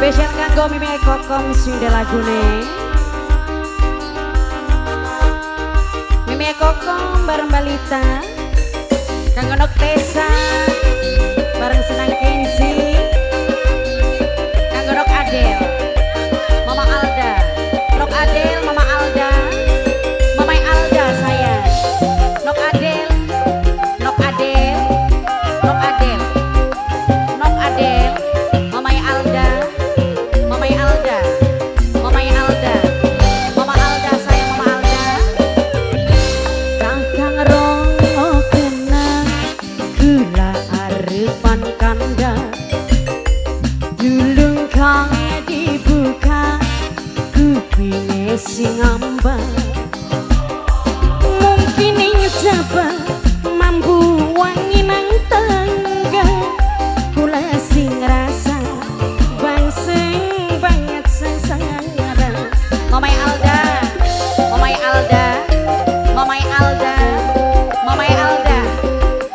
Spesial kanggo Mimi Kokom sing lagune. Mimi Kokom bareng Balita, kanggo Nok Tesa bareng Senang Kenzi, kanggo Nok Adel, Mama Alda, Nok Adel, Mama Alda, Mama Alda saya, Nok Adel, Nok Adel, Nok Adel, Nok Adel, Mama Alda, Mama Alda, Mama Alda, Mama Alda saya, Mama Alda. Kakang rongo kena gula arepan kanda, dulung kang dibuka kupinge sing amba, mungkin ing jaba mambu wangi nang tangga, kula sing rasa bangseng banget sengsara. Mama Alda, Mama Alda, Mama Alda, Mama Alda,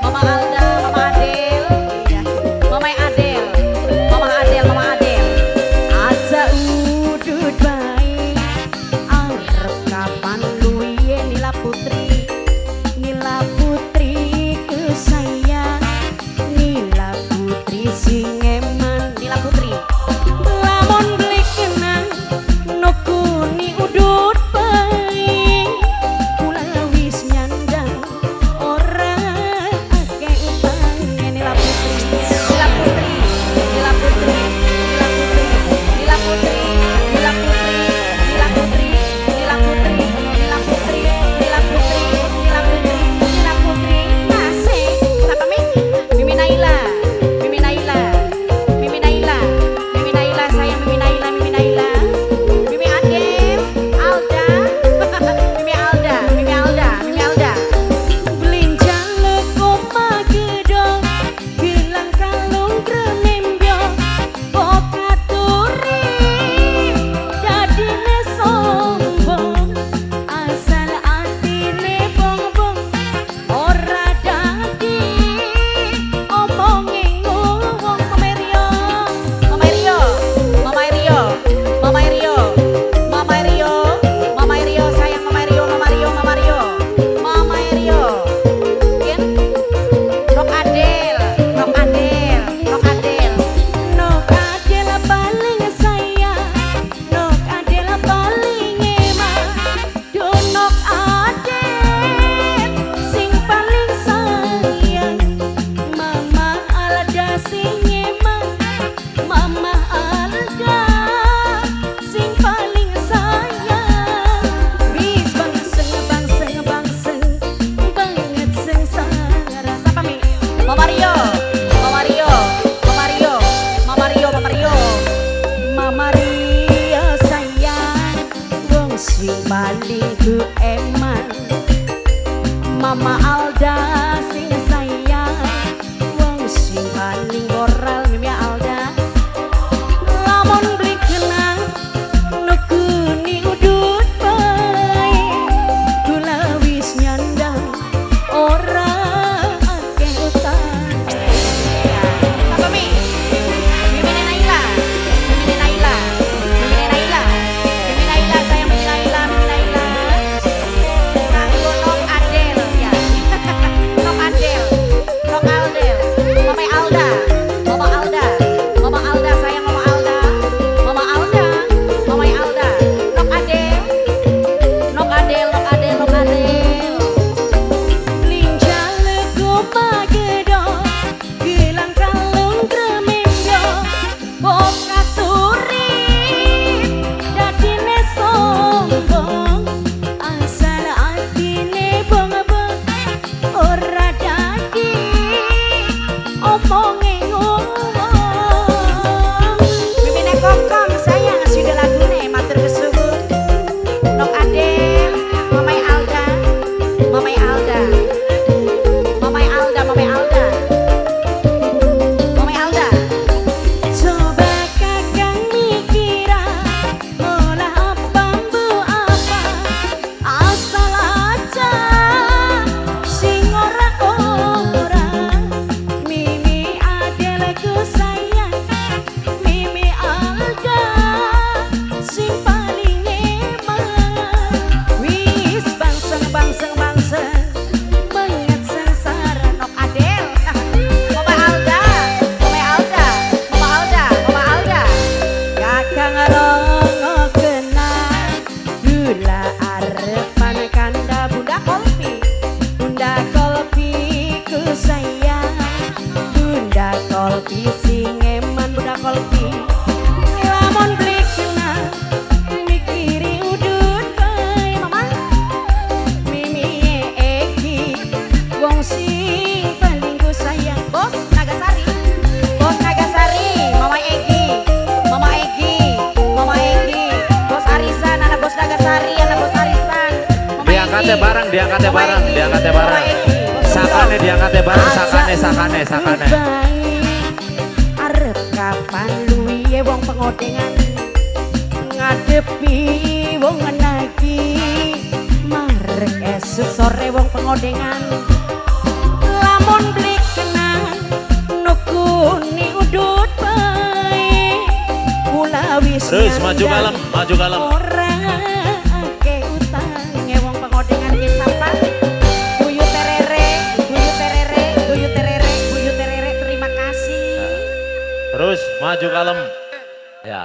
Mama Alda, Mama Adel, iya, Mama Adel, Mama Adel, Mama Adel. Aja udut bae arep kapan luwihe Nila Putri, Nila Putri kesayang. kolbi. Lamun beli kena mikiri udut bae mama. Mimi Egi wong sing paling ku sayang. Bos Nagasari, Bos Nagasari, Mama Egi, Mama Egi, Mama Egi, Bos Arisan, anak Bos Nagasari, anak Bos Arisan. Mama Diangkatnya Egi. Bareng, diangkatnya Mama bareng, Egi, diangkatnya Mama bareng. Egi, Bos Sakane Sugeng. Diangkatnya bareng, sakane, Aja sakane, sakane. bae. Arep kapan luwihe wong pengodengan ngadepi wong nagi marek esuk sore wong pengodengan. Lamun beli kena nukuni udut bae kula wis Terus maju kalem, maju kalem. Ora akeh utange wong pengodengan ki sapa. Buyut terere, buyut terere, buyut terere, buyut terere, terima kasih. Terus maju kalem.